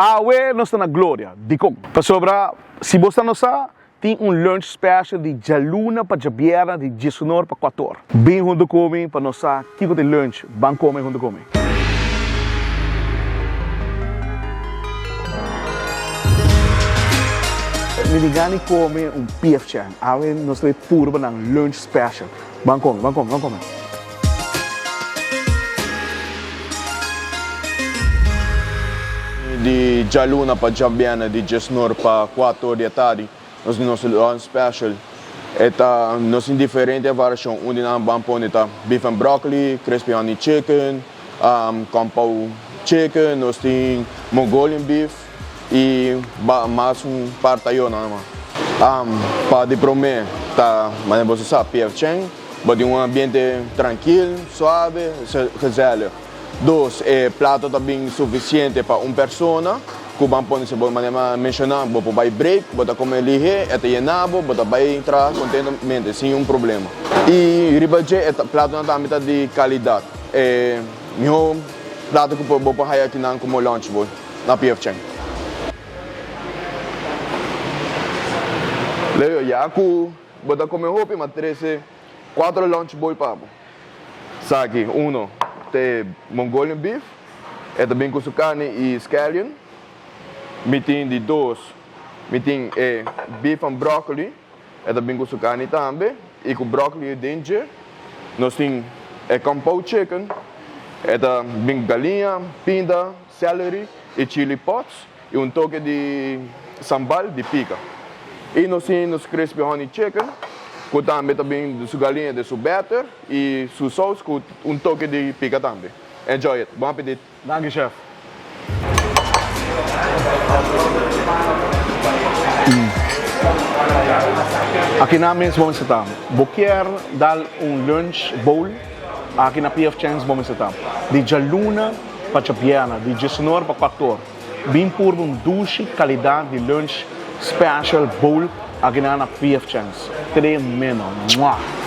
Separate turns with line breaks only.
Awe nos ta na Gloria. Dikon? Pasobra si bo sa no sa, tin un lunch special di djaluna pa djabièrnè di diesunor pa kuator. Bin huntu ku mi pa nos sa kiko ta e lunch. Ban kome huntu ku mi. Mi tin gana di kome un PF Chang. Awe nos ta bai purba nan lunch special. Ban kome, ban kome, ban kome.
Di djaluna pa djabièrnè di djesnor pa kuator di atardi nos tin nos lunch special. E ta nos tin diferente variashon. Un di nan ban pone ta beef and broccoli, crispy honey chicken, kung pao chicken, nos tin Mongolian beef y mas un par tayonan mas. Pa di prome ta manera boso sa PF Chang bo tin un ambiente trankil, suave, gezellig. Dos, e plato ta bin sufisiente pa un persona ku ban pone si bo manera mi a menshoná bo por bai break, bo ta kome lihé, e ta yená bo, bo ta bai traha kontentamente sin un problema. I riba dje e platonan tambe ta di kalidat. E mihó plato ku bo por haya akinan komo lunch bowl na PF Chang. Leo, ya ku bo ta kome hopi, mi a trese kuatro lunch bowl pa bo. Saki, uno t'e Mongolian beef, e ta bin ku su karni i scallion. Mi tin di dos, mi tin e beef and broccoli, e ta bin ku su karni tambe i ku broccoli den dje. Nos tin e kung pao chicken, e ta bin ku galiña, pinda, celery i chili pots. I un toke di sambal di pika. I nos tin nos crispy honey chicken ku tambe ta bin su galiña den su batter i su saus ku un toke di pika tambe. Enjoy it! Bon apetit!
Danki chef. Aki na mes bo mester ta. Bo kier dal un lunch bowl? Aki na PF Chang's bo mester ta. Di djaluna pa djabièrnè, di djesnor pa kuator. Bin purba un dushi calidad di lunch special bowl aki na na PF Chang's. Tremendo. Mwah!